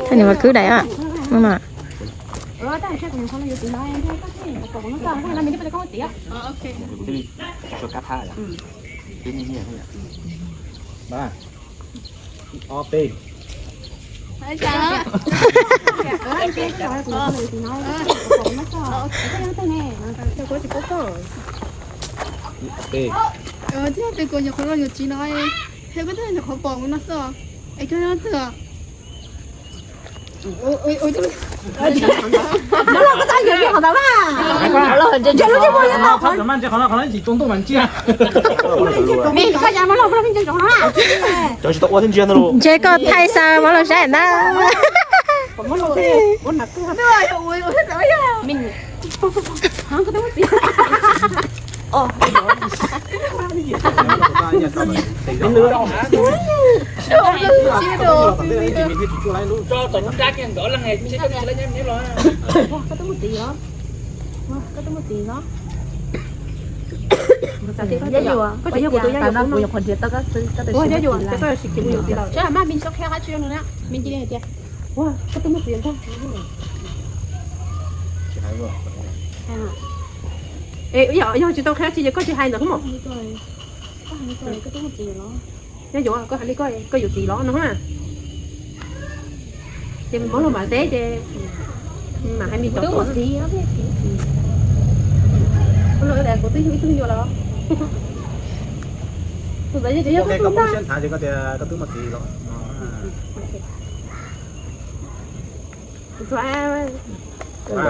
Thaj nws mas khwb daim a. No. Ob peb. Ob peb. Thiab peb kuv nyuam qhuav los yuav txiv no, thiab koj twb nyuam qhuav pom kuv no xwb, es koj twg? Ntshe koj thaij xa Mab Lauj saib ntag. Yog tsis tau qhia tsis ces koj tsis hais ntawm koj mas. Nyob yuav koj hais li koj, koj yuav txiv los no ha. Ces Mab Lauj mam teb ces mam hais me cov txiv. Kuv twb yug ib tug nyuam los. Kuv txawm yog tsis yog koj tug ntag.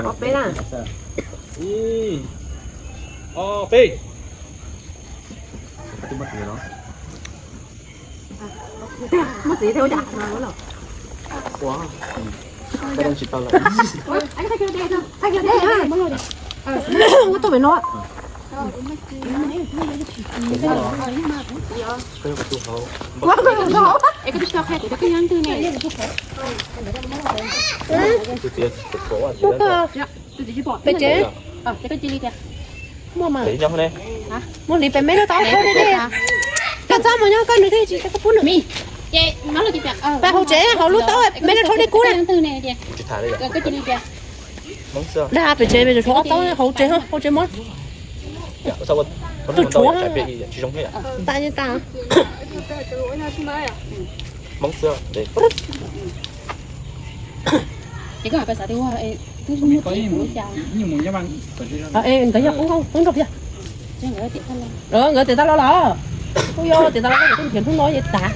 Ob peb na. Ib, ob peb. Muaj txiv thiab ua cas? Ua tau pem no. Pem tsev. Muaj mas. Muaj li pem me no tau. Koj txhob mus nyob koj nws thiaj tsis tau pub nws. Pem hauv tsev hauv lub taub me no rhaub dej kub na. Dag pem tsev pem tshuav ob taub hauv tsev hauv tsev muab. Tus tshuav. Tas tas. Nkawd yog qub nrog tiag. Nkawd tias tau los los. Kuj yog tias tau los, kuj nrhiav hnub no ces tas.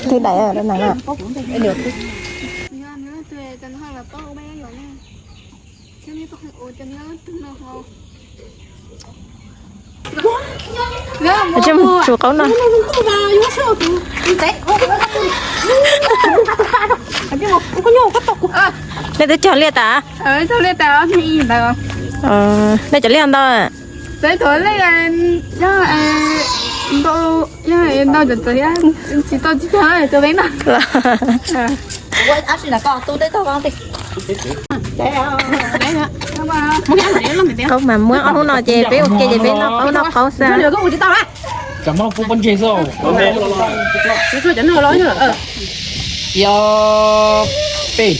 Twb daim na. Tsum qaub no. Nej twb cog liaj tas? Nej cov liaj ntau? Ntau, ntau, tsis tau tsis cog, cog peb no. Qaub mas muab ob hnub no ces peb ua ke ces peb noj qaub noj qaub xwb. Ib, ob, peb.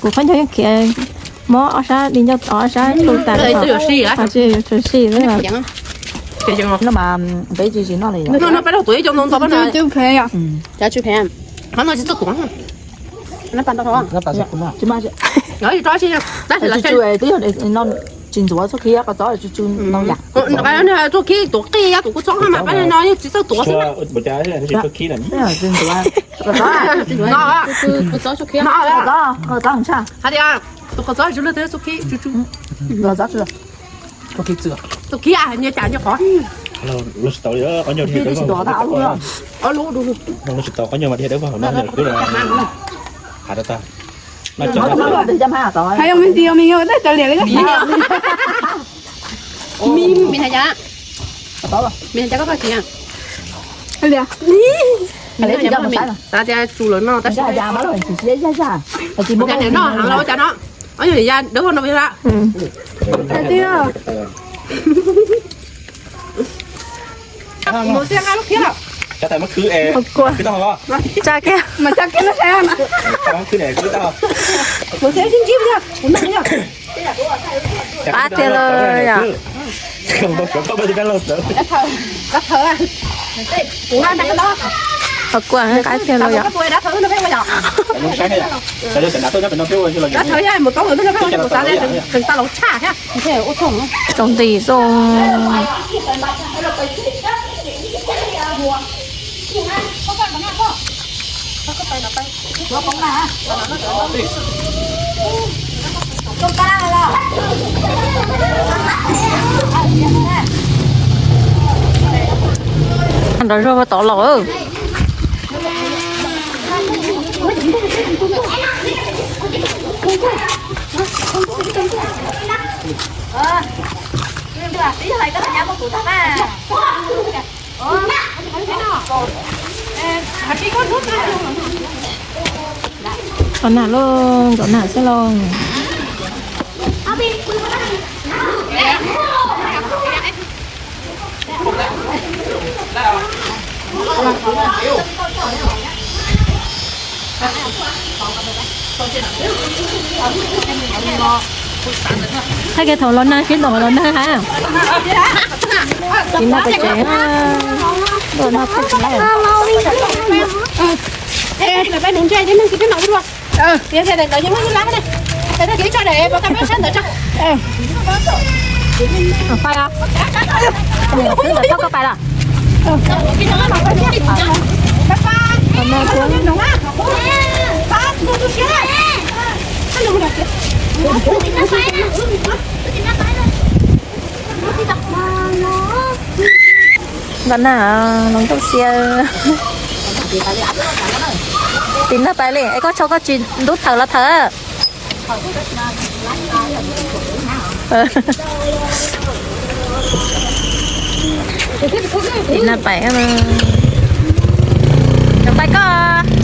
Kuv qhov ncauj yeej khiav, mob ob sab di ncauj ob sab tu tas. Tsis tshua sij xwb. No mas peb tsis tsis noj li. Twb yog tsis ntxuav txuj khib qos txob, tsis tsis noj yam. Txuj khib tuav qij, tuav kub txob mas pab no yeej tsis txawj tuav xwb. Qos txob, qos txob, qos txob, qos txob. Hais tias tus qos txob tsis luag twg txuj khib tsuj tsuj. Qos txob tsis luag. Tus kiag nyias cas nyias qhov. Lub tsis tau qhov nyuag dawb vog hauv no. Lub tsis tau qhov nyuag mas dawb vog hauv no. Hav rau tag. Hais me ntsis me nyuam tej cov liam li. Me hais cas? Me hais cas koj tsis? Xav tias tsus lawm no tab sis no heev los cas no. Ob nyuag ya dawb vog no la. Mus xia nqa lub khiab los. Tsa kiag. Mas tsa kiag no. Mus xia sib ntsib yog kuv noj yog. Qab tiag los yom. Qhov kuam qab tiag los yom. Tsaus nti xwb. Nrov zuag tod los. Tom nag lauj, tom nag xwb lauj. Thaij kiag thaum los nag sib ntaus los nag ha. Tsis nag pes tsev, ntuj nag pes tsev. Pais os. Twb ntawd thaub koj pais los. Npam nag los nkauj xiab. Tim nag pais li es koj tso koj tsis ntub thawm los thawm. Tim nag pais, cov pais koj.